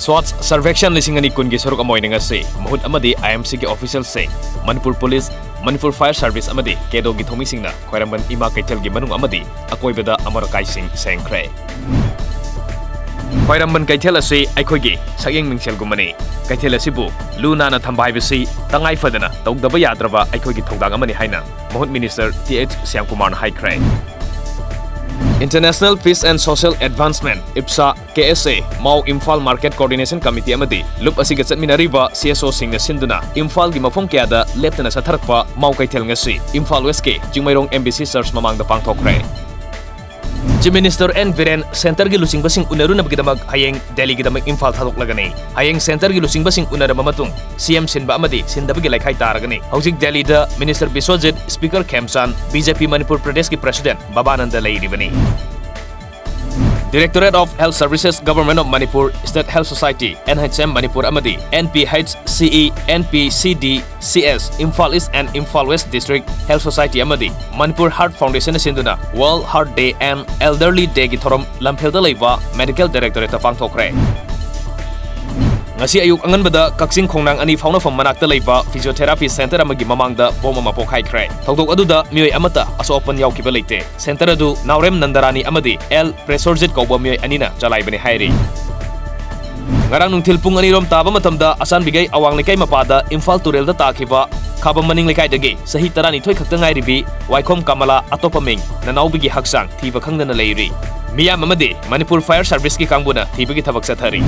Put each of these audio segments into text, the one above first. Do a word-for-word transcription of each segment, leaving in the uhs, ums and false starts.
Swachh Survekshan ꯂꯤꯁꯤꯡ ꯑꯅꯤ ꯀꯨꯟꯒꯤ ꯁꯔꯨꯛ ꯑꯃ ꯑꯣꯏꯅ ꯉꯁꯤ ꯃꯍꯨꯠ ꯑꯃꯗꯤ I M C ꯒꯤ officialꯁꯤꯡ, Manipur police, Manipur Fire Service ꯑꯃꯗꯤ ꯀꯦꯗꯣꯒꯤ ꯊꯧꯃꯤꯁꯤꯡꯅ ꯈ꯭ꯋꯥꯏꯔꯝꯕꯟ ꯏꯃꯥ ꯀꯩꯊꯦꯜꯒꯤ ꯃꯅꯨꯡ ꯑꯃꯗꯤ ꯑꯀꯣꯏꯕꯗ ꯑꯃꯣꯠ ꯑꯀꯥꯏꯁꯤꯡ ꯁꯦꯡꯈ꯭ꯔꯦ꯫ ꯈ꯭ꯋꯥꯏꯔꯝꯕꯟ ꯀꯩꯊꯦꯜ ꯑꯁꯤ ꯑꯩꯈꯣꯏꯒꯤ ꯁꯛꯌꯦꯡ ꯃꯤꯡꯁꯦꯜꯒꯨꯝꯕꯅꯤ꯫ ꯀꯩꯊꯦꯜ ꯑꯁꯤꯕꯨ ꯂꯨ ꯅꯥꯟꯅ ꯊꯝꯕ ꯍꯥꯏꯕꯁꯤ ꯇꯉꯥꯏ ꯐꯗꯅ ꯇꯧꯗꯕ ꯌꯥꯗ꯭ꯔꯕ ꯑꯩꯈꯣꯏꯒꯤ ꯊꯧꯗꯥꯡ ꯑꯃꯅꯤ ꯍꯥꯏꯅ ꯃꯍꯨꯠ ꯃꯤꯅꯤꯁꯇꯔ ꯇꯤ ꯑꯩꯆ ꯁ꯭ꯌꯥꯝꯀꯨꯃꯥꯔꯅ ꯍꯥꯏꯈ꯭ꯔꯦ꯫ International Peace and Social Advancement, ꯏꯞꯁꯥ, K S A, Mao Imphal market coordination committee ꯑꯃꯗꯤ ꯂꯨꯞ ꯑꯁꯤꯒ ꯆꯠꯃꯤꯟꯅꯔꯤꯕ ꯁꯤ ꯑꯦꯁ ꯑꯣꯁꯤꯡꯅ ꯁꯤꯟꯗꯨꯅ ꯏꯝꯐꯥꯜꯒꯤ ꯃꯐꯝ ꯀꯌꯥꯗ ꯂꯦꯞꯇꯅ ꯆꯠꯊꯔꯛꯄ ꯃꯥꯎ ꯀꯩꯊꯦꯜ ꯉꯁꯤ ꯏꯝꯐꯥꯜ ꯋꯦꯁꯀꯤ ꯆꯤꯡꯃꯩꯔꯣꯡ ꯑꯦꯝ ꯕꯤ ꯁꯤ ꯆꯔꯆ ꯃꯃꯥꯡꯗ ꯄꯥꯡꯊꯣꯛꯈ꯭ꯔꯦ꯫ ꯆꯤꯐ ꯃꯤꯅꯤꯁꯇꯔ ꯑꯦꯟ ꯕꯤꯔꯦꯟ ꯁꯦꯟꯇꯔꯒꯤ ꯂꯨꯆꯤꯡꯕꯁꯤꯡ ꯎꯅꯔꯨꯅꯕꯒꯤꯗꯃꯛ ꯍꯌꯦꯡ ꯗꯦꯜꯂꯤꯒꯤꯗꯃꯛ ꯏꯝꯐꯥꯜ ꯊꯥꯗꯣꯛꯂꯒꯅꯤ꯫ ꯍꯌꯦꯡ ꯁꯦꯟꯇꯔꯒꯤ ꯂꯨꯆꯤꯡꯕꯁꯤꯡ ꯎꯅꯔꯕ ꯃꯇꯨꯡ ꯁꯤ ꯑꯦꯝ ꯁꯤꯟꯕ ꯑꯃꯗꯤ ꯁꯤꯟꯗꯕꯒꯤ ꯂꯩꯈꯥꯏ ꯇꯥꯔꯒꯅꯤ꯫ ꯍꯧꯖꯤꯛ ꯗꯦꯜꯂꯤꯗ minister Biswajit, speaker ꯈꯦꯝꯆꯥꯟ, B J ꯄꯤ ꯃꯅꯤꯄꯨꯔ ꯄ꯭ꯔꯗꯦꯁꯀꯤ ꯄ꯭ꯔꯁꯤꯗꯦꯟꯠ ꯕꯕꯥꯅꯟꯗ ꯂꯩꯔꯤꯕꯅꯤ꯫ Directorate of Health Services, Government of Manipur, State Health Society, N H M Manipur ꯑꯃꯗꯤ N P H C E, N P C D C S, Imphal East and Imphal West District Health Society ꯑꯃꯗꯤ Manipur Heart Foundation ꯅ ꯁꯤꯟꯗꯨꯅ World Heart Day and Elderly Day ꯒꯤ ꯊꯧꯔꯝ ꯂꯝꯐꯦꯜꯗ ꯂꯩꯕ Medical Directorate ꯇ ꯄꯥꯡꯊꯣꯛꯈ꯭ꯔꯦ꯫ ꯉꯁꯤ ꯑꯌꯨꯛ ꯑꯉꯟꯕꯗ ꯀꯛꯆꯤꯡ ꯈꯣꯡꯅꯥꯡ ꯑꯅꯤ ꯐꯥꯎꯅꯐꯝ ꯃꯅꯥꯛꯇ ꯂꯩꯕ physiotherapy center ꯑꯃꯒꯤ ꯃꯃꯥꯡꯗ ꯕꯣꯝ ꯑꯃ ꯄꯣꯈꯥꯏꯈ꯭ꯔꯦ꯫ ꯊꯧꯗꯣꯛ ꯑꯗꯨꯗ ꯃꯤꯑꯣꯏ ꯑꯃꯠꯇ ꯑꯁꯣꯛ ꯑꯄꯟ ꯌꯥꯎꯈꯤꯕ ꯂꯩꯇꯦ꯫ Center ꯑꯗꯨ ꯅꯥꯎꯔꯦꯝ ꯅꯟꯗꯔꯥꯅꯤ ꯑꯃꯗꯤ ꯑꯦꯜ ꯄ꯭ꯔꯦꯁꯣꯔꯖꯤꯠ ꯀꯧꯕ ꯃꯤꯑꯣꯏ ꯑꯅꯤꯅ ꯆꯂꯥꯏꯕꯅꯤ ꯍꯥꯏꯔꯤ꯫ ꯉꯔꯥꯡ ꯅꯨꯡꯊꯤꯜ ꯄꯨꯡ ꯑꯅꯤꯔꯣꯝ ꯇꯥꯕ ꯃꯇꯝꯗ ꯑꯁꯥꯟꯕꯤꯒꯩ ꯑꯋꯥꯡ ꯂꯩꯀꯥꯏ ꯃꯄꯥꯗ ꯏꯝꯐꯥꯜ ꯇꯨꯔꯦꯜꯗ ꯇꯥꯈꯤꯕ ꯈꯥꯕꯝ ꯃꯅꯤꯡ ꯂꯩꯀꯥꯏꯗꯒꯤ ꯆꯍꯤ ꯇꯔꯥꯅꯤꯊꯣꯏ ꯈꯛꯇ ꯉꯥꯏꯔꯤꯕꯤ ꯋꯥꯏꯈꯣꯝ ꯀꯃꯂꯥ, ꯑꯇꯣꯞꯄ ꯃꯤꯡ ꯅꯅꯥꯎꯕꯤꯒꯤ ꯍꯛꯆꯥꯡ ꯊꯤꯕ ꯈꯪꯗꯅ ꯂꯩꯔꯤ꯫ ꯃꯤꯌꯥꯝ ꯑꯃꯗꯤ ꯃꯅꯤꯄꯨꯔ Fire Service ꯀꯤ ꯀꯥꯡꯕꯨꯅ ꯊꯤꯕꯒꯤ ꯊꯕꯛ ꯆꯠꯊꯔꯤ꯫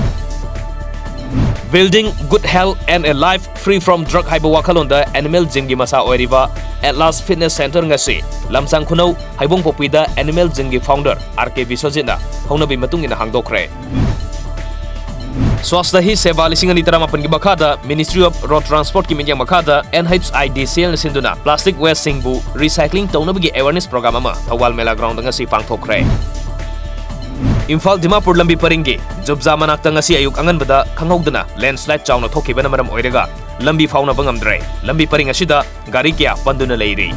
Building Good Health and a Life Free from Drug ꯍꯥꯏꯕ ꯋꯥꯈꯜꯂꯣꯟꯗ Animal Gym ꯒꯤ ꯃꯆꯥ ꯑꯣꯏꯔꯤꯕ Atlas Fitness Center ꯉꯁꯤ ꯂꯝꯁꯥꯡ ꯈꯨꯅꯧ ꯍꯩꯕꯣꯡꯄꯣꯛꯄꯤꯗ Animal Gym ꯒꯤ founder ꯑꯥꯔ ꯀꯦ ꯕꯤꯁ꯭ꯋꯖꯤꯠꯅ ꯍꯧꯅꯕꯤ ꯃꯇꯨꯡ ꯏꯟꯅ ꯍꯥꯡꯗꯣꯛꯈ꯭ꯔꯦ꯫ Swachh Hi Seva ꯂꯤꯁꯤꯡ ꯑꯅꯤ ꯇꯔꯥꯃꯥꯄꯟꯒꯤ ꯃꯈꯥꯗ Ministry of Road Transport ꯀꯤ ꯃꯤꯠꯌꯦꯡ ꯃꯈꯥꯗ N H I D C L ꯅ ꯁꯤꯟꯗꯨꯅ plastic waste ꯁꯤꯡꯕꯨ recycling ꯇꯧꯅꯕꯒꯤ awareness program ꯑꯃ ꯊꯧꯕꯥꯜ ꯃꯦꯂꯥ ground ꯗ ꯉꯁꯤ ꯄꯥꯡꯊꯣꯛꯈ꯭ꯔꯦ꯫ ꯏꯝꯐꯥꯜ ꯗꯤꯃꯥꯄꯨꯔ ꯂꯝꯕꯤ ꯄꯔꯤꯡꯒꯤ ꯖꯨꯕꯖꯥ ꯃꯅꯥꯛꯇ ꯉꯁꯤ ꯑꯌꯨꯛ ꯑꯉꯟꯕꯗ ꯈꯪꯍꯧꯗꯅ landslide ꯆꯥꯎꯅ ꯊꯣꯛꯈꯤꯕꯅ ꯃꯔꯝ ꯑꯣꯏꯔꯒ ꯂꯝꯕꯤ ꯐꯥꯎꯅꯕ ꯉꯝꯗ꯭ꯔꯦ꯫ ꯂꯝꯕꯤ ꯄꯔꯤꯡ ꯑꯁꯤꯗ ꯒꯥꯔꯤ ꯀꯌꯥ ꯄꯟꯗꯨꯅ ꯂꯩꯔꯤ꯫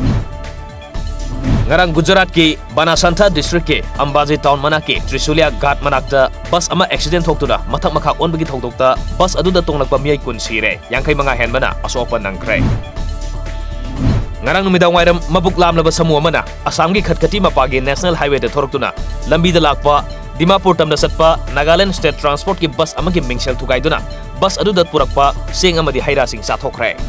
ꯉꯔꯥꯡ ꯒꯨꯖꯔꯥꯠꯀꯤ ꯕꯅꯥꯁꯥꯟꯊꯥ ꯗꯤꯁꯇ꯭ꯔꯤꯛꯀꯤ ꯑꯝꯕꯥꯖꯤ ꯇꯥꯎꯟ ꯃꯅꯥꯛꯀꯤ ꯇ꯭ꯔꯤꯁꯨꯂꯤꯌꯥ ꯘꯥꯠ ꯃꯅꯥꯛꯇ ꯕꯁ ꯑꯃ ꯑꯦꯛꯁꯤꯗꯦꯟ ꯊꯣꯛꯇꯨꯅ ꯃꯊꯛ ꯃꯈꯥ ꯑꯣꯟꯕꯒꯤ ꯊꯧꯗꯣꯛꯇ ꯕꯁ ꯑꯗꯨꯗ ꯇꯣꯡꯂꯛꯄ ꯃꯤꯑꯣꯏ ꯀꯨꯟ ꯁꯤꯔꯦ, ꯌꯥꯡꯈꯩ ꯃꯉꯥ ꯍꯦꯟꯕꯅ ꯑꯁꯣꯛ ꯑꯄꯟ ꯅꯪꯈ꯭ꯔꯦ꯫ ꯉꯔꯥꯡ ꯅꯨꯃꯤꯗꯥꯡ ꯋꯥꯏꯔꯝ ꯃꯕꯨꯛ ꯂꯥꯝꯂꯕ ꯁꯥꯃꯨ ꯑꯃꯅ ꯑꯁꯥꯝꯒꯤ ꯈꯠꯈꯇꯤ ꯃꯄꯥꯒꯤ ꯅꯦꯁꯅꯦꯜ ꯍꯥꯏꯋꯦꯗ ꯊꯣꯔꯛꯇꯨꯅ ꯂꯝꯕꯤꯗ ꯂꯥꯛꯄ ꯗꯤꯃꯥꯄꯨꯔ ꯇꯝꯅ ꯆꯠꯄ ꯅꯥꯒꯥꯂꯦꯟ ꯁ꯭ꯇꯦꯠ ꯇ꯭ꯔꯥꯟꯁꯄꯣꯔꯠꯀꯤ ꯕꯁ ꯑꯃꯒꯤ ꯃꯤꯡꯁꯦꯜ ꯊꯨꯒꯥꯏꯗꯨꯅ ꯕꯁ ꯑꯗꯨꯗ ꯄꯨꯔꯛꯄ ꯆꯦꯡ ꯑꯃꯗꯤ ꯍꯩ ꯔꯥꯁꯤꯡ ꯆꯥꯊꯣꯛꯈ꯭ꯔꯦ꯫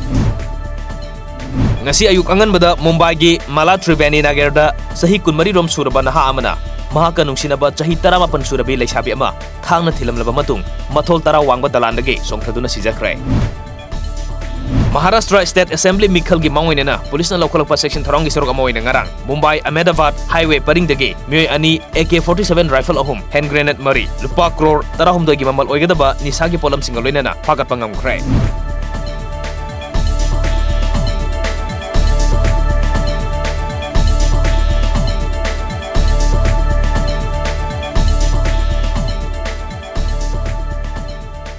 ꯉꯁꯤ ꯑꯌꯨꯛ ꯑꯉꯟꯕꯗ ꯃꯨꯝꯕꯥꯏꯒꯤ ꯃꯥꯂꯥ ꯇ꯭ꯔꯤꯕꯦꯅꯤ ꯅꯥꯒꯔꯗ ꯆꯍꯤ ꯀꯨꯟꯃꯔꯤ ꯔꯣꯝ ꯁꯨꯔꯕ ꯅꯍꯥ ꯑꯃꯅ ꯃꯍꯥꯛꯀ ꯅꯨꯡꯁꯤꯅꯕ ꯆꯍꯤ ꯇꯔꯥꯃꯥꯄꯟ ꯁꯨꯔꯕꯤ ꯂꯩꯁꯥꯕꯤ ꯑꯃ ꯊꯥꯡꯅ ꯊꯤꯜꯂꯝꯂꯕ ꯃꯇꯨꯡ ꯃꯊꯣꯜ ꯇꯔꯥ ꯋꯥꯡꯕ ꯗꯂꯥꯟꯗꯒꯤ ꯆꯣꯡꯊꯗꯨꯅ ꯁꯤꯖꯈ꯭ꯔꯦ꯫ ꯃꯍꯥꯔꯥꯁꯇ꯭ꯔ ꯁ꯭ꯇꯦꯠ ꯑꯦꯁꯦꯝꯕ꯭ꯂꯤ ꯃꯤꯈꯜꯒꯤ ꯃꯥꯡꯑꯣꯏꯅꯅ ꯄꯨꯂꯤꯁꯅ ꯂꯧꯈꯠꯂꯛꯄ ꯁꯦꯛꯁꯟ ꯊꯧꯔꯥꯡꯒꯤ ꯁꯔꯨꯛ ꯑꯃ ꯑꯣꯏꯅ ꯉꯔꯥꯡ ꯃꯨꯝꯕꯥꯏ ꯑꯍꯃꯦꯗꯥꯕꯥꯗ ꯍꯥꯏꯋꯦ ꯄꯔꯤꯡꯗꯒꯤ ꯃꯤꯑꯣꯏ ꯑꯅꯤ, A K forty seven rifle ꯑꯍꯨꯝ, ꯍꯦꯟ ꯒ꯭ꯔꯦꯅꯦꯗ ꯃꯔꯤ, ꯂꯨꯄꯥ ꯀ꯭ꯔꯣꯔ ꯇꯔꯥꯍꯨꯝꯗꯣꯏꯒꯤ ꯃꯃꯜ ꯑꯣꯏꯒꯗꯕ ꯅꯤꯁꯥꯒꯤ ꯄꯣꯠꯂꯝꯁꯤꯡꯒ ꯂꯣꯏꯅꯅ ꯐꯥꯒꯠꯄ ꯉꯝꯈ꯭ꯔꯦ꯫